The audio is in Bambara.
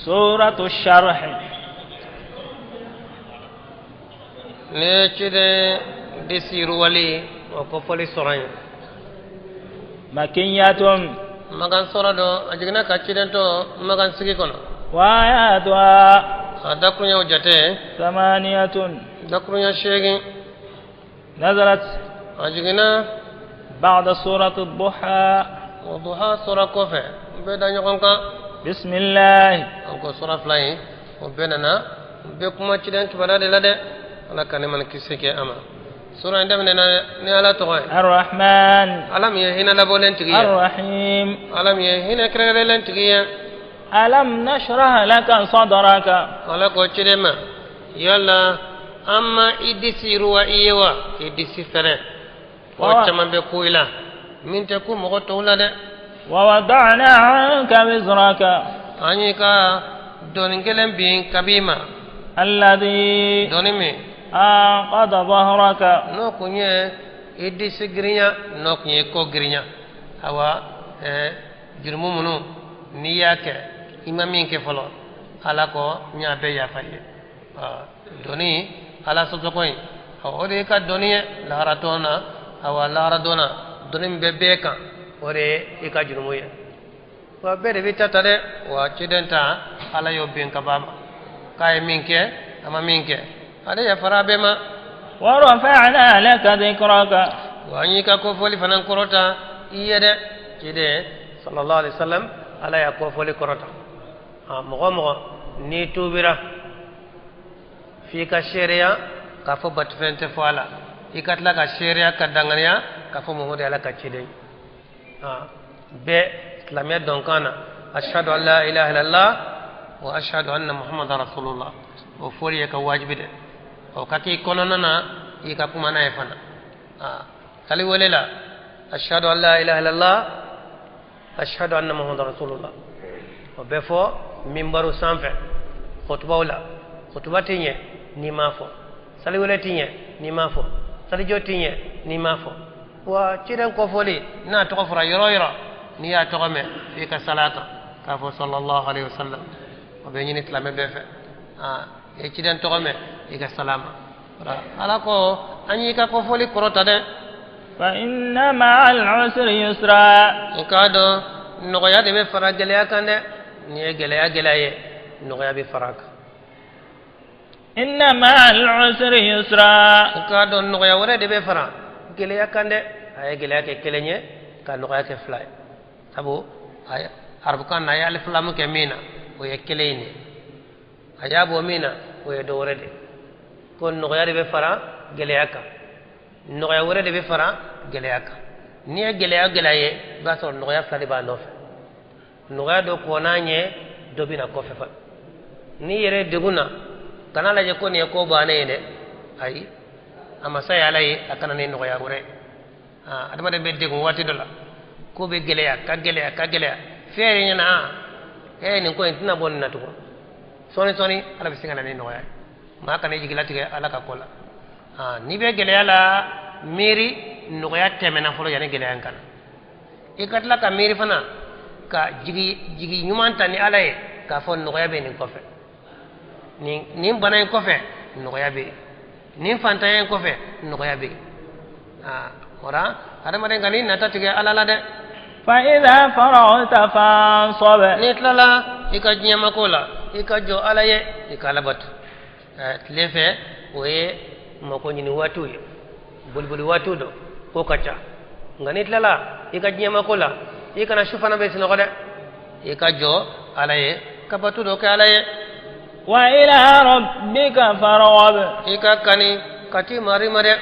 سورة الشرح. Ni ye ciden disi yiriwali o kofɔli sura ye. مكية. Makan sura don, a jiginna ka ciden to Makan sigi kɔnɔ. وآياتها A dakuruɲɛw jate ثمانية. dakuruɲɛ 8. نزلت A jiginna بعد سورة الضحى. O duha sura kɔfɛ, u bɛɛ da ɲɔgɔn kan. بسم الله. An ko sura fila in, o bɛɛ nana, u bɛ kuma ciden kibaruya de la dɛ. Ala ka ne mana kisi kɛ a ma. Sura in daminɛna ni Ala tɔgɔ ye. الرحمن. Ala min ye hinɛ labɔlen tigi ye. الرحيم. Ala min ye hinɛ kɛrɛnkɛrɛnlen tigi ye. ألم نشرح لك صدرك؟ Ala ko ciden ma, yala an ma i disi yiriwa i ye wa, k'i disi fɛrɛ ko caman bɛ ku i la min tɛ ku mɔgɔ tɔw la dɛ? ووضعنا عنك وزرك. An y'i ka doni gɛlɛn bin ka b'i ma. الذي Doni min أنقض ظهرك. n'o kun ye i disi girinya, n'o kun ye kɔ girinya. Awa, jurumu minnu n'i y'a kɛ, i ma min kɛ fɔlɔ, Ala ko n y'a bɛɛ yafa i ye. Doni Ala sɔsɔkɔ in, awa, o de y'i ka doni ye lahara don na. Awa, lahara don na, doni min bɛ bɛɛ kan, o de ye i ka jurumu ye. Wa bɛɛ de b'i ta ta dɛ. Wa ciden ta, Ala y'o bin ka b'a ma, k'a ye min kɛ, a ma min kɛ, ale yafara a bɛɛ ma. ورفعنا لك ذكرك. Wa an y'i ka kofɔli fana kɔrɔta i ye dɛ, ciden sallallahu alaihi wasallam. Ala y'a kofɔli kɔrɔta. A mɔgɔ o mɔgɔ n'i tuubira, f'i ka seereya k'a fɔ batufɛn tɛ fɔ a la, i ka tila ka seereya ka danganiya k'a fɔ Mamadu ye Ala ka ciden ye. Bɛɛ silamɛya dɔnkan na, ashhadu an la ilaha illallah wa ashhadu anna muhammadan rasulullah, o fɔli ye ka wajibi dɛ. O ka k'i kɔnɔna na, i ka kuma n'a ye fana. Sali wele la, ashhadu an la ilaha illallah, ashhadu anna muhammadan rasulullah, o bɛ fɔ minbaru sanfɛ kutubaw la. Kutuba tɛ ɲɛ n'i m'a fɔ, sali wele tɛ ɲɛ n'i m'a fɔ, salijɔ tɛ ɲɛ n'i m'a fɔ. Wa ciden kɔfɔli, n'a tɔgɔ fɔra yɔrɔ o yɔrɔ, n'i y'a tɔgɔ mɛn, f'i ka sala kan k'a fɔ sallallahu alaihi wasallam. O bɛ ɲini silamɛ bɛɛ fɛ. I ye ciden tɔgɔ mɛn, i ka sala ma. Ala ko an y'i ka kɔfɔli kɔrɔta dɛ. فإن مع العسر يسرا. I k'a dɔn nɔgɔya de bɛ fara gɛlɛya kan dɛ. N'i ye gɛlɛya gɛlɛya ye, nɔgɔya bɛ fara a kan. إن مع العسر يسرا. I k'a dɔn nɔgɔya wɛrɛ de bɛ fara gɛlɛya kan dɛ. A ye gɛlɛya kɛ kelen ye ka nɔgɔya kɛ fila ye, sabu a ye arabukan na, a ye alifilamu kɛ min na, o ye kelen in de ye. A y'a bɔ min na, o ye dɔ wɛrɛ de ye. Ko nɔgɔya de bɛ fara gɛlɛya kan, nɔgɔya wɛrɛ de bɛ fara gɛlɛya kan. N'i ye gɛlɛya gɛlɛya ye, i b'a sɔrɔ nɔgɔya fila de b'a nɔfɛ. Nɔgɔya dɔ kɔn'a ɲɛ, dɔ bɛ na kɔfɛ fana. N'i yɛrɛ degun na, kana lajɛ ko nin ye ko bannen ye dɛ. Ayi, a masa ye Ala ye, a kana ni nɔgɔya wɛrɛ ye. Adamaden bɛ degun waati dɔ la, ko bɛ gɛlɛya ka gɛlɛya ka gɛlɛya fɛn yɛrɛ ɲɛna, nin ko in tɛna bɔ nin na tugun. Sɔɔni sɔɔni, Ala bɛ se ka na ni nɔgɔya ye. Maa kana i jigilatigɛ Ala ka ko la. N'i bɛ gɛlɛya la, miiri nɔgɔya tɛmɛna fɔlɔ yanni gɛlɛya in ka na. I ka tila ka miiri fana ka jigi jigi ɲuman ta ni Ala ye k'a fɔ nɔgɔya bɛ nin kɔfɛ, nin bana in kɔfɛ nɔgɔya bɛ yen, nin fantanya in kɔfɛ nɔgɔya bɛ yen. O la, adamaden ka n'i nata tigɛ Ala la dɛ. فإذا فرغت فانصب. N'i tilala i ka diɲɛmako la, i ka jɔ Ala ye, i ka Ala bato. Tile fɛ, o ye mako ɲini waatiw ye, boliboli waatiw don, ko ka ca. Nka n'i tilala i ka diɲɛmako la, i kana su fana bɛ sunɔgɔ dɛ. I ka jɔ Ala ye ka bato dɔ kɛ Ala ye. وإلى ربك فارغب. I ka kani ka t'i mari ma dɛ.